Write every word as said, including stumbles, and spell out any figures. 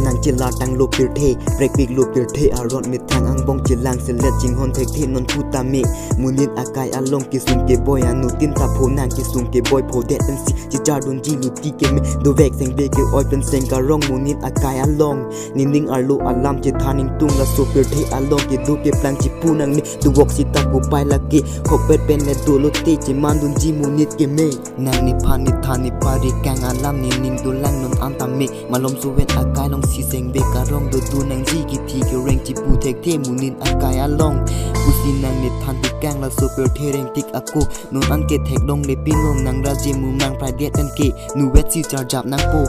Nangchelar tanglo pirthe, prekpiklo pirthe aron, methang angbong chelang selet chinghon thekthe non pu tame. Monit akai along kesung keboi anuttin ta pho nang kesung keboi phodet pensi chichardunji luti keme. Dovek sengve ke-oi pen seng karong monit akai along. Nening arlo alam chethan ingtung, laso pirthe along kedo keplang chipu nangne. Dovok sita kopai lake, hokpet pen le dolote chemandunji monit keme. Nang nephan nethan neparikang alam nening dolang non an tame. Malomso vet akai alongsi sengve karong dodo nangji, kithi kereng chipu thekthe monit akai along. Pusi nang nethan tikang laso pirthe rengtik ako. Non an kethek longle pinon nang raje mumang praidet an ke. Nuvet si charjap nangpo,